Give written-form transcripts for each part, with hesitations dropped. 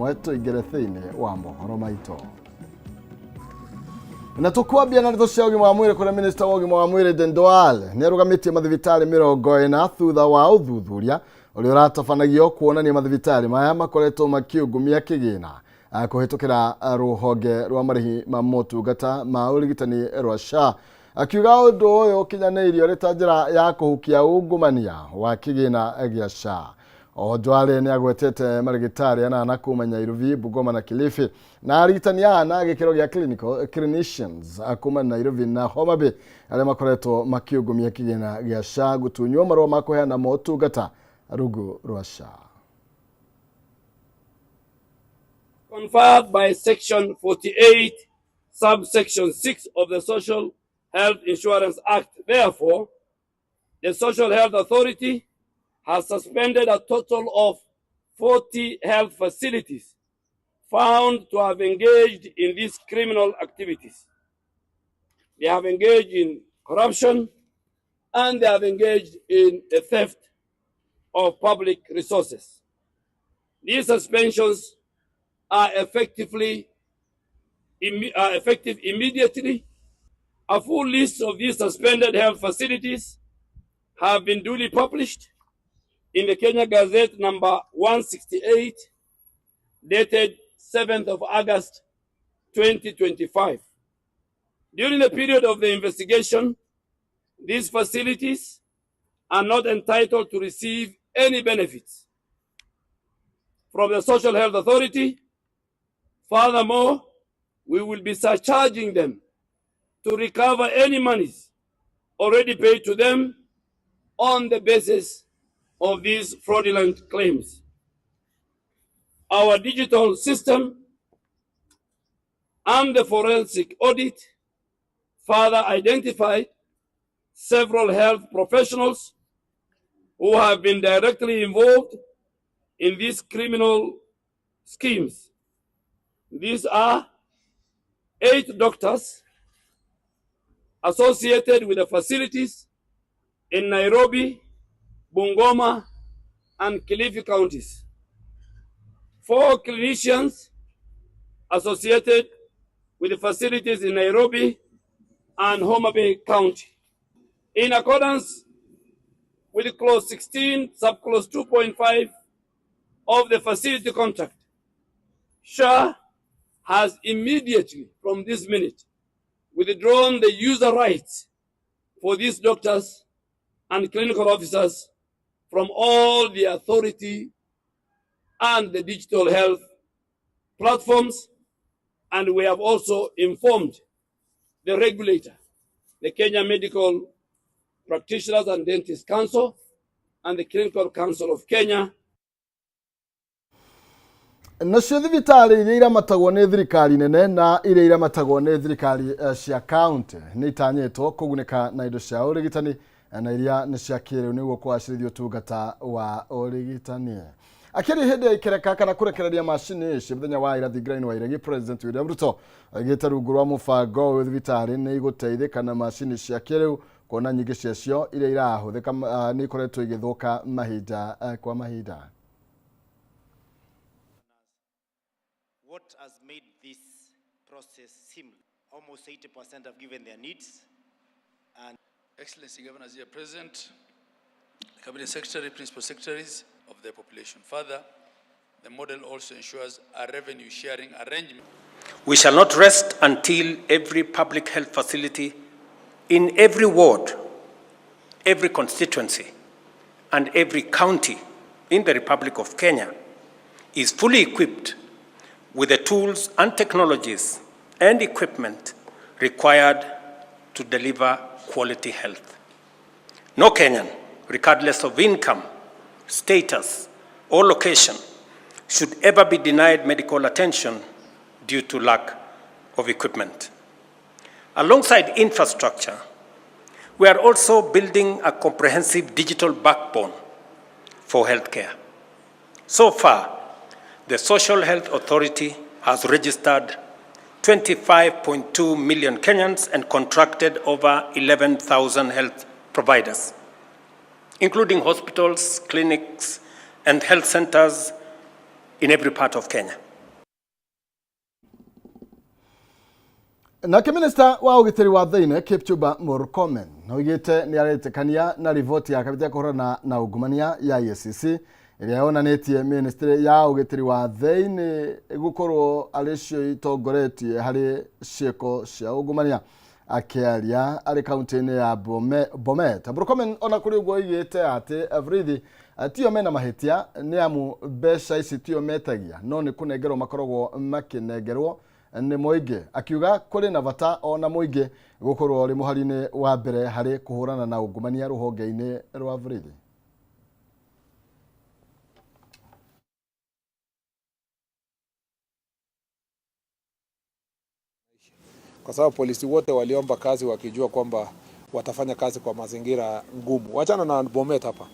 Ĩmwe tũingĩre thĩinĩ wa mohoro maitũ na tũkwambia na ndeto cia ũgima wa mwĩrĩ, kũrĩa minista wa ũgima wa mwĩrĩ Aden Duale nĩ arũgamĩtie mathibitarĩ 40 thutha wa ũthuthuria ũrĩa ũratabanagio kuonania mathibitarĩ maya makoretwo makiungumia kĩgĩna kũhĩtũkĩra rũhonge rwa marĩhi ma motungata ma ũrigitani rwa SHA, akiuga ũndũ ũyũ ũkinyanĩirio ũrĩ ta njĩra ya kũhukia ungumania wa kĩgĩna gĩa SHA. O Duale nĩ agwetete marĩgĩtarĩ 8 kuma Nairobi, Bungoma na Kilifi, na arigitani 4 gĩkĩro gĩa clinical clinicians kuma Nairobi na Homa Bay, arĩa makoretwo makiungumia kĩgĩna gĩa SHA gũtunywo marũa ma kũheana motungata rungu rwa SHA. Conferred by Section 48, subsection 6 of the Social Health Insurance Act. Therefore, the Social Health Authority has suspended a total of 40 health facilities found to have engaged in these criminal activities. They have engaged in corruption and they have engaged in the theft of public resources. These suspensions are effective immediately. A full list of these suspended health facilities have been duly published in the Kenya Gazette number 168, dated 7th of August 2025. During the period of the investigation, these facilities are not entitled to receive any benefits from the Social Health Authority. Furthermore, we will be surcharging them to recover any monies already paid to them on the basis of these fraudulent claims. Our digital system and the forensic audit further identified several health professionals who have been directly involved in these criminal schemes. These are 8 doctors associated with the facilities in Nairobi, Bungoma, and Kilifi counties. 4 clinicians associated with the facilities in Nairobi and Homa Bay County. In accordance with Clause 16, Subclause 2.5 of the facility contract, SHA has immediately, from this minute, withdrawn the user rights for these doctors and clinical officers from all the authority and the digital health platforms, and we have also informed the regulator, the Kenya Medical Practitioners and Dentists Council, and the Clinical Council of Kenya. Nacio thibitarĩ iria iramatagwo nĩ thirikari nene na iria iramatagwo nĩ thirikari cia kaunti nĩ itanyĩtwo kũgunĩka na indo cia ũrigitani na iria nĩ cia kĩrĩu nĩguo kũgacĩrithia ũtungata wa ũrigitani. Akĩrĩ hĩndĩ ya ikereka kana kũrekereria macini ici mũthenya wa ira thingira-inĩ wa Iregi, President William Ruto oigĩte rungu rwa mũbango ũyũ thibitarĩ nĩ igũteithĩka na macini cia kĩrĩu, kuona nyingĩ ciacio iria irahũthĩka nĩ ikoretwo igĩthũka mahinda kwa mahinda. What has made this process seamless? Almost 80% have given their needs. And Excellency Governors here present, the Cabinet Secretary, Principal Secretaries of the population. Further, the model also ensures a revenue sharing arrangement. We shall not rest until every public health facility in every ward, every constituency, and every county in the Republic of Kenya is fully equipped with the tools and technologies and equipment required to deliver quality health. No Kenyan, regardless of income, status, or location, should ever be denied medical attention due to lack of equipment. Alongside infrastructure, we are also building a comprehensive digital backbone for healthcare. So far, the Social Health Authority has registered 25.2 million Kenyans and contracted over 11,000 health providers, including hospitals, clinics, and health centers in every part of Kenya. Nake minista wa ũgitĩri wa thĩinĩ Kipchumba Murkomen oigĩte nĩ aretĩkania na riboti ya kamĩtĩ ya kũhũrana na ungumania ya EACC ĩrĩa yonanĩtie ministry ya ũgitĩri wa thĩinĩ gũkorwo arĩ cio itongoretie harĩ ciĩko cia ungumania. Akĩaria arĩ kaunti-inĩ ya Bomet, Murkomen ona kũrĩ ũguo oigĩte atĩ borithi tio mena mahĩtia nĩ amu mbeca ici tio metagia no nĩ kũnengerwo makoragwo makĩnengerwo nĩ mũingĩ. Akiuga kũrĩ na bata ona mũingĩ gũkorwo ũrĩ mũhari-inĩ wa mbere harĩ kũhũrana na ungumania rũhonge-inĩ rwa borithi. Kwa sababu polisi wote waliomba kazi wakijua kwamba watafanya kazi kwa mazingira ngumu. Wachana na Bomet hapa,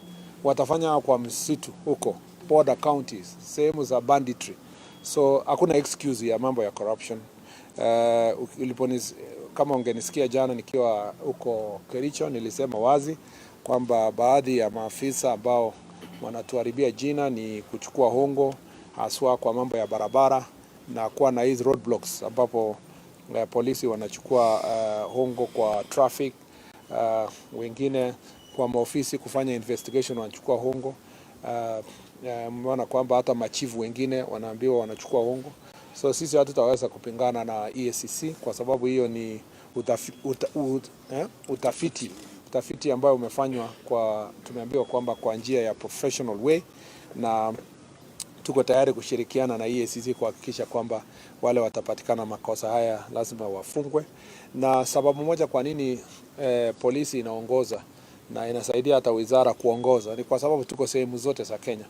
watafanya kwa msitu huko border counties, sehemu za banditry. So hakuna excuse ya mambo ya corruption. Kama ungenisikia jana nikiwa huko Kericho, nilisema wazi kwamba baadhi ya maafisa ambao wanatuharibia jina ni kuchukua hongo, haswa kwa mambo ya barabara na kuwa na hizi roadblocks ambapo polisi wanachukua hongo kwa traffic, wengine kwa maofisi kufanya investigation wanachukua hongo. Mmeona kwamba hata machifu wengine wanaambiwa wanachukua hongo. So sisi hatutaweza kupingana na EACC kwa sababu hiyo ni utafiti ambayo umefanywa kwa, tumeambiwa kwamba kwa njia ya professional way, na tuko tayari kushirikiana na EACC kuhakikisha kwamba wale watapatikana makosa haya lazima wafungwe. Na sababu moja kwa nini polisi inaongoza na inasaidia hata wizara kuongoza ni kwa sababu tuko sehemu zote za Kenya.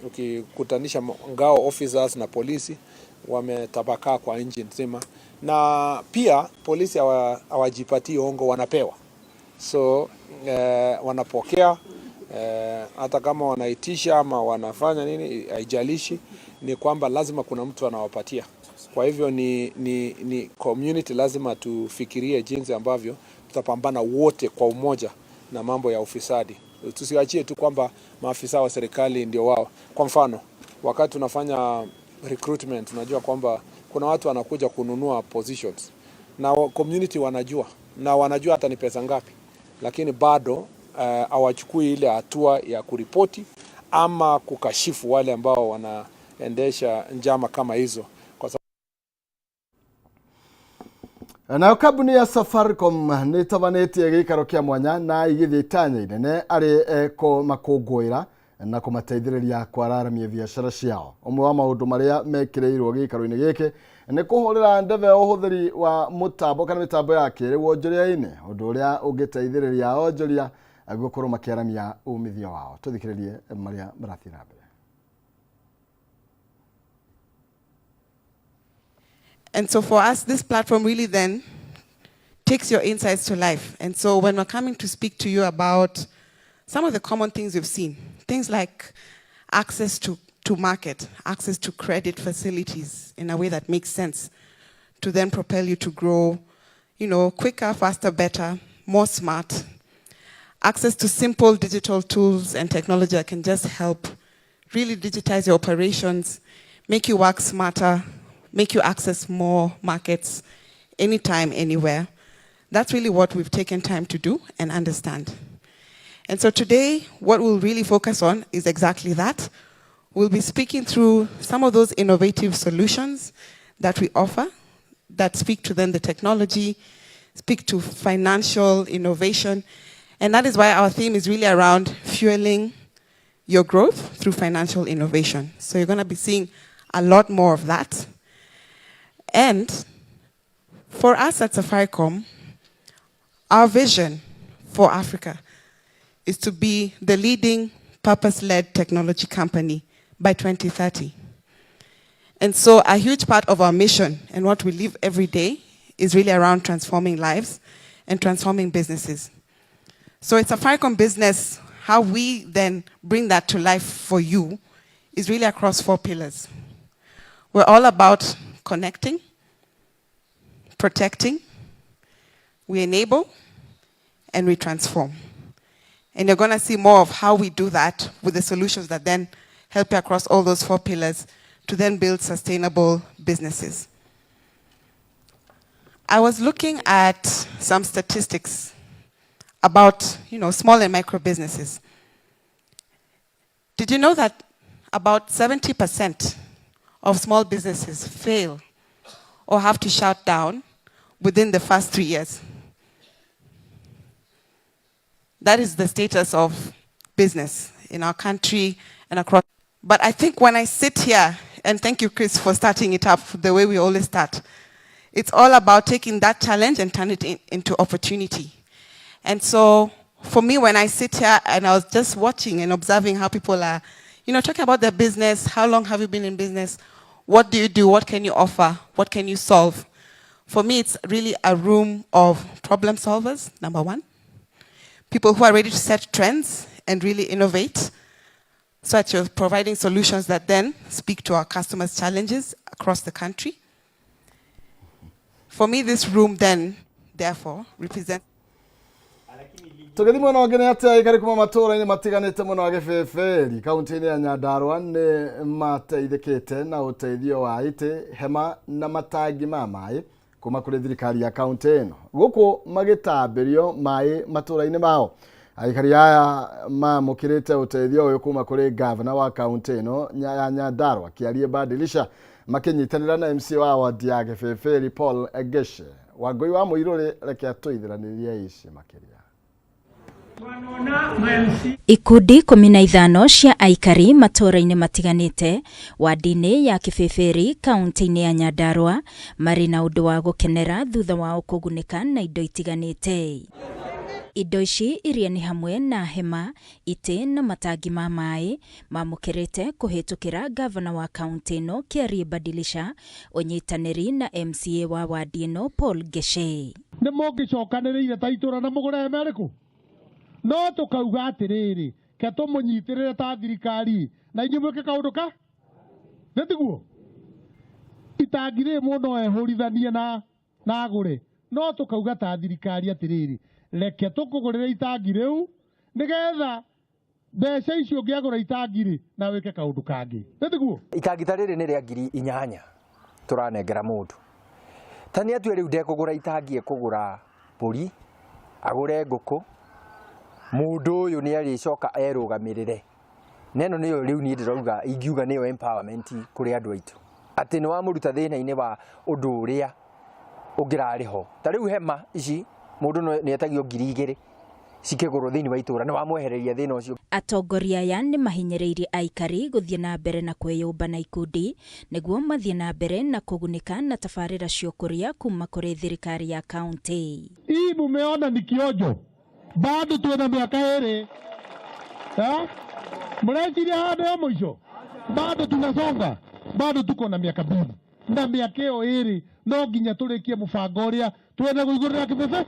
Ukikutanisha ngao officers na polisi wametapakaa kwa nchi nzima, na pia polisi hawajipatii hongo, wanapewa. So wanapokea, hata kama wanaitisha ama wanafanya nini, haijalishi, ni kwamba lazima kuna mtu anawapatia. Kwa hivyo ni community lazima tufikirie jinsi ambavyo tutapambana wote kwa umoja na mambo ya ufisadi. Tusiachie tu kwamba maafisa wa serikali ndio wao. Kwa mfano, wakati tunafanya recruitment, tunajua kwamba kuna watu wanakuja kununua positions na community wanajua, na wanajua hata ni pesa ngapi, lakini bado hawachukui ile hatua ya kuripoti ama kukashifu wale ambao wanaendesha njama kama hizo. Nayo kambuni ya Safaricom nĩ ĩtabanĩtie gĩikaro kĩa mwanya na igĩthiĩ itanya inene arĩ kũmakũngũĩra na kũmateithĩrĩria kwararamia biacara ciao. Ũmwe wa maũndũ marĩa mekĩrĩirwo gĩikaro-inĩ gĩkĩ nĩ kũhũrĩra ndebe ũhũthĩri wa mũtambo kana mĩtambo ya kĩrĩu wonjoria-inĩ, ũndũ ũrĩa ũngĩteithĩrĩria onjoria gũkorwo makĩaramia umithio wao. Tũthikĩrĩrie marĩa marathiĩ na mbere. And so for us, this platform really then takes your insights to life. And so when we're coming to speak to you about some of the common things we've seen, things like access to market, access to credit facilities in a way that makes sense to then propel you to grow, you know, quicker, faster, better, more smart, access to simple digital tools and technology that can just help really digitize your operations, make you work smarter, make you access more markets anytime, anywhere. That's really what we've taken time to do and understand. And so today, what we'll really focus on is exactly that. We'll be speaking through some of those innovative solutions that we offer that speak to then the technology, speak to financial innovation. And that is why our theme is really around fueling your growth through financial innovation. So you're gonna be seeing a lot more of that. And for us at Safaricom, our vision for Africa is to be the leading purpose-led technology company by 2030. And so a huge part of our mission and what we live every day is really around transforming lives and transforming businesses. So at Safaricom Business, how we then bring that to life for you is really across four pillars. We're all about connecting, protecting, we enable, and we transform. And you're going to see more of how we do that with the solutions that then help you across all those four pillars to then build sustainable businesses. I was looking at some statistics about small and micro businesses. Did you know that about 70% of small businesses fail or have to shut down within the first 3 years? That is the status of business in our country and across. But I think when I sit here, and thank you, Chris, for starting it up the way we always start, it's all about taking that challenge and turn it into opportunity. And so for me, when I sit here and I was just watching and observing how people are talking about their business, how long have you been in business, what do you do, what can you offer, what can you solve? For me, it's really a room of problem solvers, number one. People who are ready to set trends and really innovate so that you're providing solutions that then speak to our customers' challenges across the country. For me, this room then, therefore, represents Tũgĩthiĩ mwena ũngĩ nĩ atĩ aikari kuma matũũra-inĩ matiganĩte mwena wa Gĩbĩbĩri kaunti-inĩ ya Nyandarũa nĩ mateithĩkĩte na ũteithio wa itĩ, hema na matangi ma maĩ kuma kũrĩ thirikari ya kaunti ĩno, gũkũ magĩtambĩrio maĩ matũũra-inĩ mao. Aikari aya mamũkĩrĩte ũteithio ũyũ kuma kũrĩ gavana wa kaunti ĩno ya Nyandarũa, Kĩarie Badilisha, makĩnyitanĩra na MC wa wadi ya Gĩbĩbĩri, Paul Geshe. Wangũi wa Mũirũrĩ, reke atũithĩranĩrie ici makĩria. Ikundi 15 cia aikari matũũra-inĩ matiganĩte wadi-inĩ ya Kĩbĩbĩri kaunti-inĩ ya Nyandarũa marĩ na ũndũ wa gũkenera thutha wao kũgunĩka na indo itiganĩte. Indo ici iria nĩ hamwe na hema, itĩ na matangi ma maĩ mamũkĩrĩte kũhĩtũkĩra gavana wa kaunti ĩno, Kĩarie Badilisha, ũnyitanĩri na MCA wa wadi ĩno, Paul Geshe. Nĩ mũngĩcokanĩrĩire ta itũra na mũgũre hema ĩrĩkũ, no tũkauga atĩrĩrĩ, ke tũmũnyitĩrĩre ta thirikari na inyuĩ mwĩke kaũndũ ka nĩ tiguo itangi rĩrĩ mũndũ no ehũrithanie na agũre, no tũkauga ta thirikari atĩrĩrĩ, reke tũkũgũrĩre itangi rĩu nĩgetha mbeca icio ũngĩagũra itangi rĩ na wĩke kaũndũ kangĩ, nĩ tiguo. Itangi ta rĩrĩ nĩ rĩa 8,000 tũranengera mũndũ, ta nĩ atue rĩu ndekũgũra itangi, ekũgũra mbũri, agũre ngũkũ, mũndũ ũyũ nĩ arĩcoka erũgamĩrĩre. Na ĩno nĩyo rĩu niĩ ndĩrauga, ingiuga nĩyo empowerment kũrĩ andũ aitũ, atĩ nĩ wamũruta thĩna-inĩ wa ũndũ ũrĩa ũngĩrarĩ ho. Ta rĩu hema ici mũndũ nĩ etagio 2,000 cikĩgũrwo thĩinĩ wa itũra, nĩ wamwehereria thĩna ũcio. Atongoria aya nĩ mahinyĩrĩirie aikari gũthiĩ na mbere na kwĩyũmba na ikundi nĩguo mathiĩ na mbere na kũgunĩka na tabarĩra cia ũkũria kuma kũrĩ thirikari ya kaunti. Hii mumeona ni kionjo, bado tuena miaka 2. Eh? Mreciria haha nĩyo mũico? Bado tunasonga, bado tuko na miaka 2, na miaka ĩyo 2 no nginya tũrĩkie mũbango ũrĩa twenda kũigũrĩra kĩbebe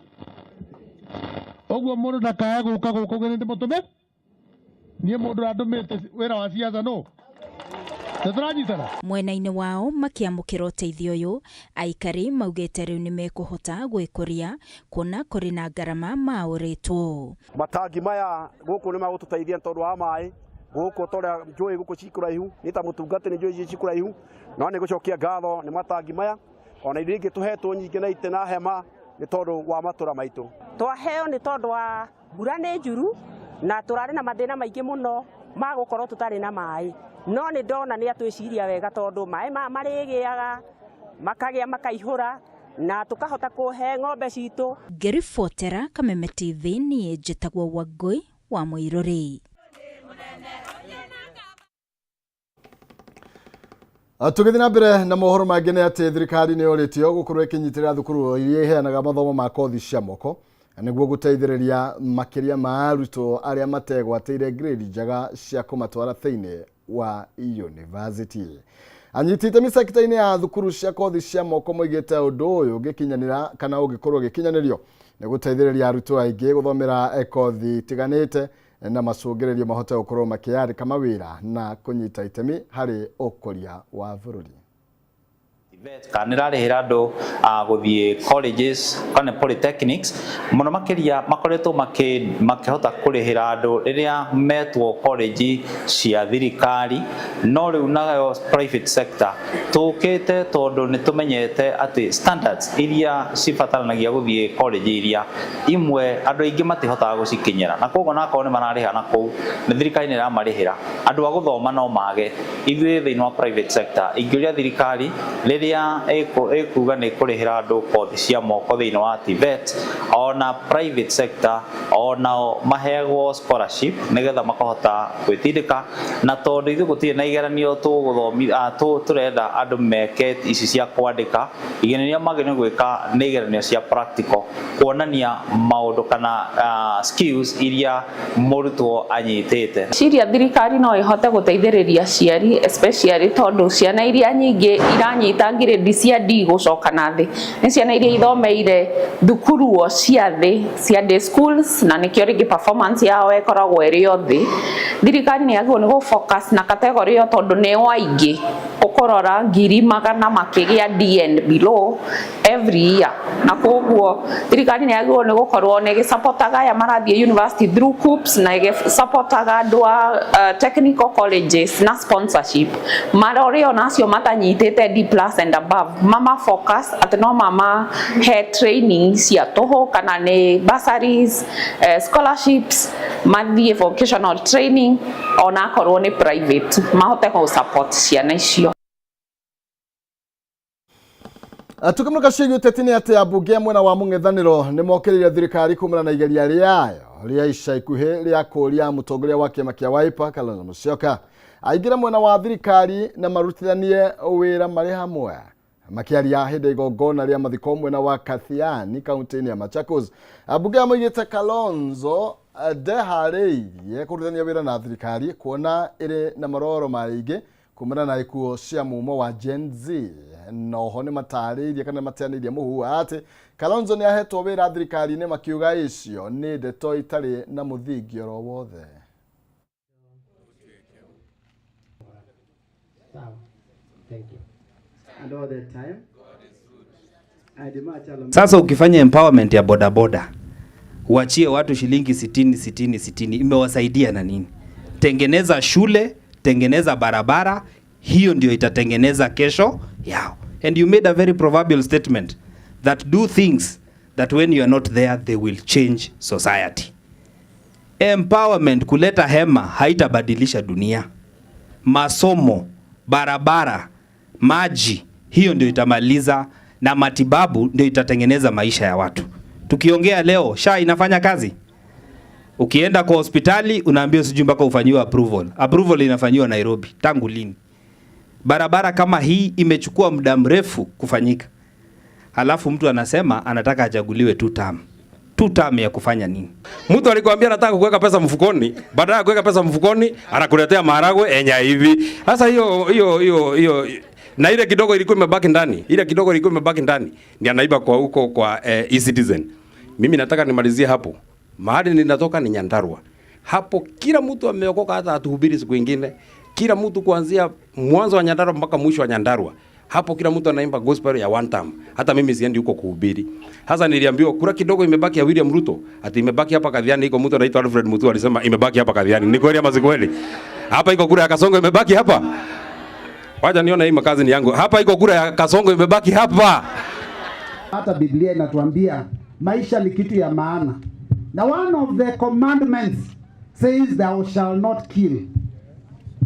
ũguo. Mũndũ ndakae gũka gũkũ ũgeni ndĩmũtũme niĩ, mũndũ ũrandũmĩte wĩra wa ciaca no nĩtũranyitana. Mwena-inĩ wao makĩamũkĩra ũteithio ũyũ, aikari maugĩte rĩu nĩ mekũhota gwĩkũria kuona kũrĩ na ngarama maũrĩtwo. Matangi maya gũkũ nĩ magũtũteithia tondũ wa maĩ gũkũ, torĩa njũĩ gũkũ ci kũraihu, nĩ ta mũtungati nĩ njũĩ ici ci kũraihu, no nĩ gũcokia ngatho nĩ matangi maya ona indo ingĩ tũhetwo nyingĩ na itĩ na hema nĩ tondũ wa matũra maitũ. Twaheo nĩ tondũ wa mbura nĩ njuru na tũrarĩ na mathĩna maingĩ mũno ma gũkorwo tũtarĩ na maĩ, no nĩ ndona nĩ atwĩciria wega tondũ maĩ maya marĩgĩaga makagĩa makaihũra na tũkahota kũhe ng'ombe citũ. Ngĩribotera Kameme TV, niĩ njĩtagwo Wangũi wa Mũirũrĩ. Tũgĩthiĩ na mbere na mohoro mangĩ nĩ atĩ thirikari nĩ yorĩtio gũkorwo ĩkĩnyitĩrĩra thukuru iria iheanaga mathomo ma kothi cia moko nĩguo gũteithĩrĩria makĩria ma arutwo arĩa mategwatĩire grade njega cia kũmatwara thĩinĩ wa university. Anyiti itemi sekta-inĩ ya thukuru cia kothi cia moko moigĩte ũndũ ũyũ ũngĩkinyanĩra kana ũngĩkorwo ũgĩkinyanĩrio nĩ gũteithĩrĩria arutwo aingĩ gũthomera kothi itiganĩte na macũngĩrĩrio mahote gũkorwo makĩyandĩka mawĩra na kũnyita itemi harĩ ũkũria wa bũrũri. TVET kana nĩ ĩrarĩhĩra andũ a gũthiĩ colleges kana polytechnics mũno makĩria makoretwo makĩhota kũrĩhĩra andũ rĩrĩa metwo college cia thirikari no rĩu nayo private sector tũkĩte tondũ nĩ tũmenyete atĩ standards iria cibataranagia gũthiĩ college iria imwe andũ aingĩ matihotaga gũcikinyĩra na koguo nakorwo nĩ mararĩha na kũu nĩ thirikari nĩ ĩramarĩhĩra andũ a gũthoma no mage ithuĩ thĩinĩ wa private sector ingĩũria thirikari rĩrĩa ĩkuga nĩ ĩkũrĩhĩra andũ kothi cia moko thĩinĩ wa TVET ona private sector onao maheagwo scholarship nĩgetha makahota gwĩtindĩka na tondũ ithuĩ gũtirĩ na igeranio tũrenda andũ meke ici cia kwandĩka igeranio iria magĩrĩirwo gwĩka nĩ igeranio cia practical kuonania maũndũ kana skills iria mũrutwo anyitĩte. Ciria thirikari no ĩhote gũteithĩrĩria aciari especially tondũ ciana iria nyingĩ iranyita grade cia D gũcoka na thĩ nĩ ciana iria ithomeire thukuru o cia thĩ cia day schools na nĩkĩo rĩngĩ performance yao ĩkoragwo ĩrĩ o thĩ. Thirikari nĩ yagĩrĩirwo nĩ gũ focus na category ĩyo tondũ nĩo aingĩ ũkũrora ngiri magana makĩgĩa D and below every year na koguo thirikari nĩ yagĩrĩirwo nĩ gũkorwo nĩ ĩgĩsupportaga aya marathiĩ university through KUCCPS na ĩgĩsupportaga andũ a technical colleges na sponsorship marore ona acio matanyitĩte D plus and above mama focus atĩ no mama he training cia tũhũ kana nĩ bursaries, scholarships mathiĩ vocational training ona akorwo nĩ private mahote gũ support ciana icio. Tukĩmũrĩka ciĩgiĩ ũteti nĩ atĩ ambunge a mwena wa mũng'ethanĩro nĩ mokĩrĩire thirikari kumana na igeria rĩayo rĩa ica ikuhĩ rĩa kũũria mũtongoria wa kĩama kĩa Wiper Kalonzo Musyoka aingĩre mwena wa thirikari na marutithanie wĩra marĩ hamwe. Makĩaria hĩndĩ ya igongona rĩa mathiko mwena wa Kathiani kaunti-inĩ ya Machakos, ambunge aya moigĩte Kalonzo ndeharĩirie kũrutithania wĩra na thirikari kuona ĩrĩ na maroro maingĩ kumana na ikuũ cia mumo wa Gen Z. Noho nĩ matarĩirie kana mateanĩirie mũhuha atĩ Kalonzo nĩ ahetwo wĩra thirikari-inĩ makiuga icio nĩ ndeto itarĩ na mũthingi oro wothe. Sasa ukifanya empowerment ya bodaboda uachie watu shilingi 60 60 60, imewasaidia na nini? Tengeneza shule, tengeneza barabara, hiyo ndio itatengeneza kesho yao. And you made a very proverbial statement that do things that when you are not there they will change society. Empowerment, kuleta hema haitabadilisha dunia. Masomo, barabara, maji, hiyo ndio itamaliza, na matibabu ndio itatengeneza maisha ya watu. Tukiongea leo, SHA inafanya kazi. Ukienda kwa hospitali unaambiwa sijui mpaka ufanyiwe approval. Approval inafanyiwa Nairobi tangu lini? Barabara kama hii imechukua muda mrefu kufanyika. Halafu mtu anasema anataka achaguliwe two term. Two term ya kufanya nini? Mtu alikwambia anataka kuweka pesa mfukoni, badala ya kuweka pesa mfukoni anakuletea maharagwe enya hivi. Sasa hiyo hiyo hiyo hiyo na ile kidogo ilikuwa imebaki ndani, ile kidogo ilikuwa imebaki ndani ndio anaiba kwa huko kwa e-Citizen. Mimi nataka nimalizie hapo. Mahali ninatoka ni Nyandarua. Hapo kila mtu ameokoka, hata atuhubiri siku nyingine. Kila mtu kuanzia mwanzo wa Nyandarua mpaka mwisho wa Nyandarua. Hapo kila mtu anaimba gospel ya one term. Hata mimi siendi huko kuhubiri. Sasa niliambiwa kura kidogo imebaki ya William Ruto, ati imebaki hapa Kathiani, iko mtu anaitwa Alfred Mutua alisema imebaki hapa Kathiani. Ni kweli ama si kweli? Hapa iko kura ya Kasongo imebaki hapa. Wacha nione hii makazi ni yangu. Hapa iko kura ya Kasongo imebaki hapa. Hata Biblia inatuambia maisha ni kitu ya maana. Na one of the commandments says thou shall not kill.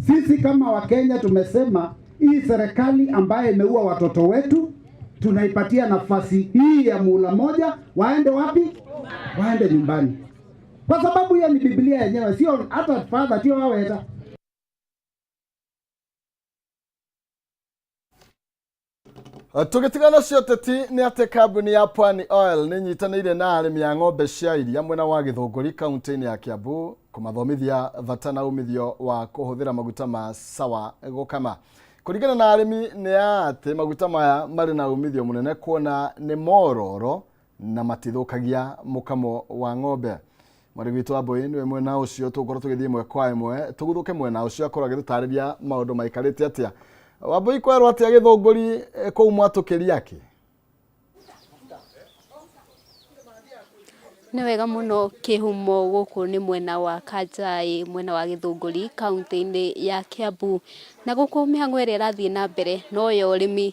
Sisi kama Wakenya tumesema hii serikali ambaye imeua watoto wetu tunaipatia nafasi hii ya muhula moja, waende wapi? Waende nyumbani. Kwa sababu hiyo ni Biblia yenyewe, sio hata father, sio waweta. Tũgĩtigana cio teti nĩ atĩ kambuni ya Pwani Oil nĩ nyitanĩire na arĩmi a ng'ombe cia iria mwena wa Gĩthũngũri kaunti-inĩ ya Kiambu kũmathomithia bata na umithio wa kũhũthĩra maguta ma sawa gũkama. Kũringana na arĩmi nĩ atĩ maguta maya marĩ na umithio mũnene kuona nĩ mororo na matithũkagia mũkamo wa ng'ombe. Mwarĩ witũ wa Mbui nĩwe mwena ũcio tũgũkorwo tũgĩthiĩ ĩmwe kwa ĩmwe tũguthũke mwena ũcio akorwo agĩtũtarĩria maũndũ maikarĩte atĩa. Wambui, kwerwo atĩa Gĩthũngũri kũu mwatũkĩria kĩ? Nĩ wega mũno Kĩhumo, gũkũ nĩ mwena wa Kanjai, mwena wa Gĩthũngũri, kaũntĩ-inĩ ya Kiambu. Na gũkũ mĩhang'o ĩrĩa ĩrathiĩ na mbere no ya ũrĩmi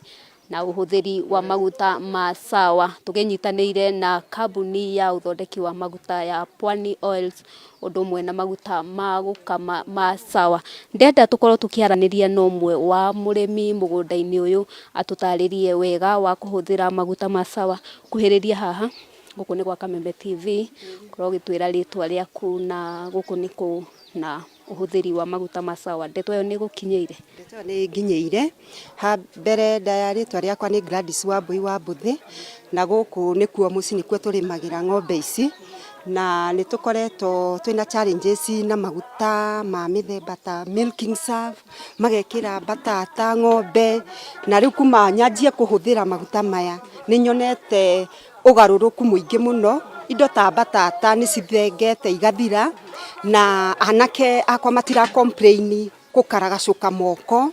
na ũhũthĩri wa maguta ma sawa, tũkĩnyitanĩire na kambuni ya ũthondeki wa maguta ya Pwani Oils, ũndũ ũmwe na maguta ma gũkama ma sawa. Ndĩrenda tũkorwo tũkĩaranĩria na ũmwe wa mũrĩmi mũgũnda-inĩ ũyũ, atũtarĩrie wega wa kũhũthĩra maguta ma sawa. Kuhĩrĩria haha, gũkũ nĩ gwa Kameme TV, ũkorwo ũgĩtwĩra rĩtwa rĩaku na gũkũ nĩ kũ na ũhũthĩri wa maguta ma sawa. Ndeto ĩyo nĩ ĩgũkinyĩire? Ndeto ĩyo nĩ nginyĩire. Ha mbere ndaya, rĩtwa rĩakwa nĩ Gladys Wambui wa Mbũthĩ, na gũkũ nĩkuo mũciĩ, nĩkuo tũrĩmagĩra ng'ombe ici, na nĩ tũkoretwo twĩna challenges na maguta ma mĩthemba ta milking serve, magekĩra mbatata ng'ombe, na rĩu kuma nyanjie kũhũthĩra maguta maya nĩ nyonete ũgarũrũku mũingĩ mũno. Indo ta mbatata nĩ cithengete igathira, na anake akwa matira complain gũkaragacũka moko,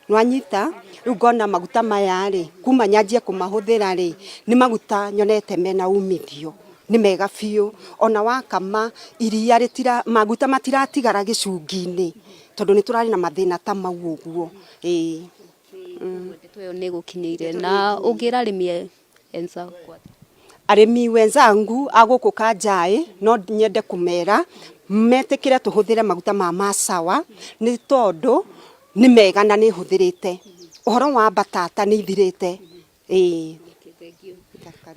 nwanyita. Rĩu ngona maguta maya rĩ, kuma nyanjie kũmahũthĩra rĩ, nĩ maguta nyonete mena umithio, nĩ mega biũ. Ona wakama iria rĩtira, maguta matiratigara gĩcungi-inĩ, tondũ nĩ tũrarĩ na mathĩna ta mau ũguo, ĩĩ. Ndeto ĩyo nĩ ĩgũkinyĩire, na ũngĩra arĩmi enzakwa? Arĩmi wenzangu a gũkũ Kanjaĩ, no nyende kũmera metĩkĩre tũhũthĩre maguta ma Masawa, nĩ tondũ nĩ mega na nĩ hũthĩrĩte. Ũhoro wa mbatata nĩ ithirĩte, ĩĩ.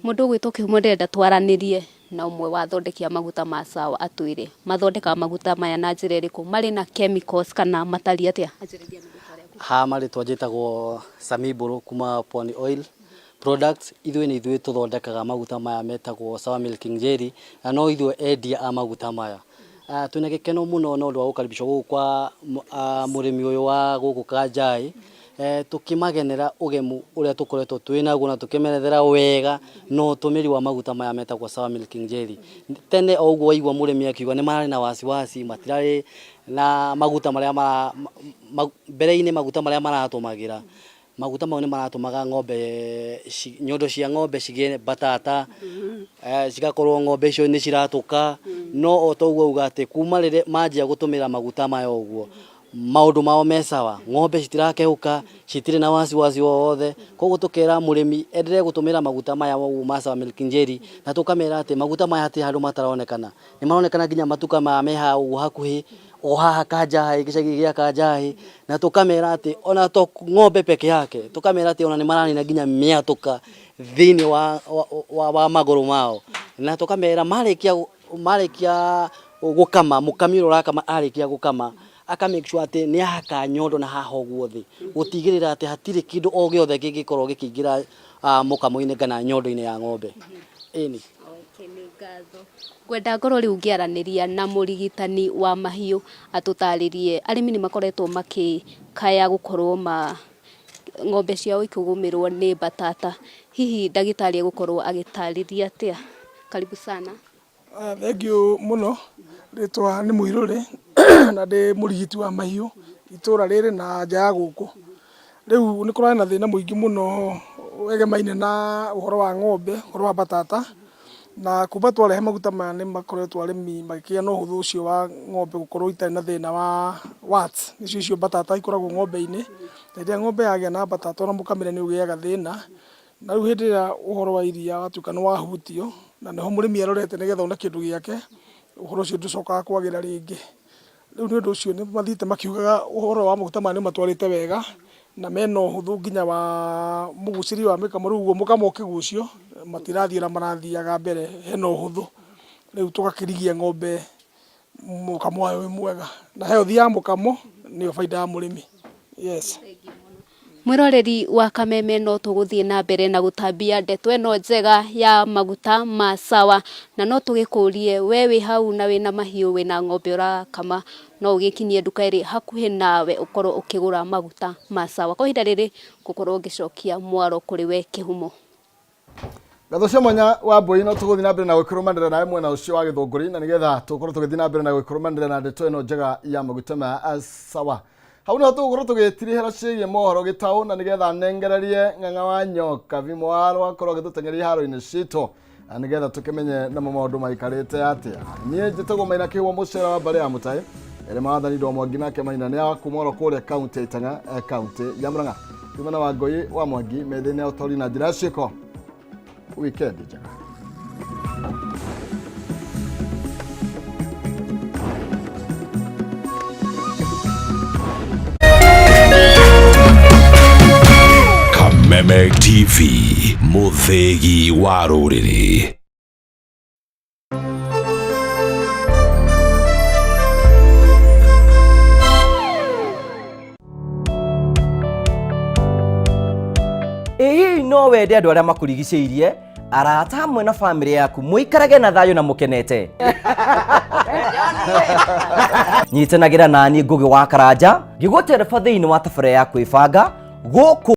Mũndũ ũgwĩtwo Kĩhumo, ndĩrenda twaranĩrie na ũmwe wa athondeki a maguta ma sawa, atwĩre mathondekaga maguta maya na njĩra ĩrĩkũ, marĩ na chemicals kana matariĩ atĩa. Ha marĩtwa njĩtagwo Sami Mbũrũ kuma Pwani Oil Products. Ithuĩ nĩ ithuĩ tũthondekaga maguta maya metagwo Sawa Milking Jelly, na no ithuĩ endia a maguta maya. Twĩna gĩkeno mũno na ũndũ wa gũkaribicwo gũkũ kwa mũrĩmi ũyũ wa gũkũ Kanjai, tũkĩmagenera ũgemu ũrĩa tũkoretwo twĩ naguo na tũkĩmerethera wega na ũtũmĩri wa maguta maya metagwo Sawa Milking Jelly. Tene o ũguo waigua mũrĩmi akiuga nĩ mararĩ na wasiwasi, matirarĩ na maguta marĩa mara, mbere-inĩ maguta marĩa maratũmagĩra, maguta mau nĩ maratũmaga ng'ombe, nyondo cia ng'ombe cigĩe mbatata, cigakorwo ng'ombe icio nĩ ciratũka. No o ta ũguo auga atĩ kuma rĩrĩa manjia gũtũmĩra maguta maya ũguo, maũndũ mao me sawa, ng'ombe citirakeũka, citirĩ na wasiwasi o wothe. Koguo tũkera mũrĩmi endelee gũtũmĩra maguta maya ũguo ma Sawa Milking Jelly, na tũkamera atĩ maguta maya hatirĩ handũ mataronekana, nĩ maronekana nginya matuka maya me haha ũguo hakuhĩ, o haha Kanjahi, gĩcagi gĩa Kanjahi, na tũkamera atĩ ona to ng'ombe peke yake, tũkamera atĩ ona nĩ maranina nginya mĩatũka thĩinĩ wa magũrũ mao, na tũkamera marĩkia gũkama, mũkami ũrĩa ũrakama arĩkia gũkama, aka make sure atĩ nĩ ahaka nyondo na haha ũguo thĩ, gũtigĩrĩra atĩ hatirĩ kĩndũ o gĩothe kĩngĩkorwo gĩkĩingĩra mũkamo-inĩ kana nyondo-inĩ ya ng'ombe. Ĩni. Ngwenda ngorwo rĩu ngĩaranĩria na mũrigitani wa mahiũ atũtarĩrie, arĩmi nĩ makoretwo makĩkaya gũkorwo ma ng'ombe ciao ikĩgũmĩrwo nĩ mbatata. Hihi ndagĩtarĩ egũkorwo agĩtarĩria atĩa? Karibu sana. Thengiũ mũno, rĩtwa nĩ Mũirũrĩ na ndĩ mũrigiti wa mahiũ itũra rĩrĩ na nja ya gũkũ. Rĩu nĩ kũrarĩ na thĩna mũingĩ mũno wegemaine na ũhoro wa ng'ombe, ũhoro wa mbatata, na kuma twarehe maguta maya nĩ makoretwo arĩmi makĩgĩa na ũhũthũ ũcio wa ng'ombe gũkorwo itarĩ na thĩna wa warts, nĩcio icio mbatata ikoragwo ng'ombe-inĩ, na rĩrĩa ng'ombe yagĩa na mbatata ona mũkamĩre nĩ ũgĩaga thĩna. Na rĩu hĩndĩ ĩrĩa ũhoro wa iria watuĩka nĩ wahutio, na nĩho mũrĩmi arorete nĩgetha one kĩndũ gĩake, ũhoro ũcio ndũcokaga kwagĩra rĩngĩ. Rĩu nĩ ũndũ ũcio nĩ mathiĩte makiugaga ũhoro wa maguta maya nĩ ũmatwarĩte wega, na mena ũhũthũ nginya wa mũgucĩrie wa mĩkamo. Rĩu ũguo mũkamo ũkĩgucio, matirathiĩ ũrĩa marathiaga mbere, hena ũhũthũ. Rĩu tũgakĩrigia ng'ombe mũkamo wayo wĩ mwega. Na health ya mũkamo nĩyo baida ya mũrĩmi. Yes. Mwĩroreri wa Kameme, no tũgũthiĩ na mbere na gũtambia ndeto ĩno njega ya maguta ma sawa, na no tũgĩkũrie we wĩ hau na wĩna mahiũ, wĩna ng'ombe ũrakama, no ũgĩkinyie nduka ĩrĩ hakuhĩ nawe ũkorwo ũkĩgũra maguta ma sawa. Kwa ihinda rĩrĩ ngũkorwo ngĩcokia mwaro kũrĩ we Kĩhumo. Ngatho cia mwanya wa mbũi, no tũgũthiĩ na mbere na gũkĩrũmanĩra nawe mwena ũcio wa Gĩthũngũri, na nĩgetha tũkorwo tũgĩthiĩ na mbere na gũkĩrũmanĩra na ndeto ĩno njega ya maguta ma sawa. Hau niho tũgũkorwo tũgĩtirihĩra ciĩgiĩ mohoro gĩtaũ, na nĩgetha nengererie Ng'ang'a wa Nyoka Vimoaro akorwo agĩtũteng'eria haro-inĩ citũ, na nĩgetha tũkĩmenye namo maũndũ maikarĩte atĩa. Niĩ njĩtagwo Maina Kĩhumo, mũcera wa mbarĩ ya Mũtaĩ ĩrĩ maathani ndo Mwangi, nake Maina nĩ wa kuma oro kũrĩa kaunti ya Itang'a, kaunti ya Murang'a. Kuma na Wangũi wa Mwangi methĩ-inĩ ya ũtaũri na njĩra ya ciĩko. Wikendi njega. Kameme TV, mũthĩgi wa rũrĩrĩ. Ĩ hihi no wende andũ arĩa makũrigicĩirie, arata hamwe na bamĩrĩ yaku mũikarage na thayũ na mũkenete? Nyitanagĩra naniĩ Ngũgĩ wa Karanja ngĩgũtereba thĩinĩ wa tabarĩra ya kwĩbanga gũkũ.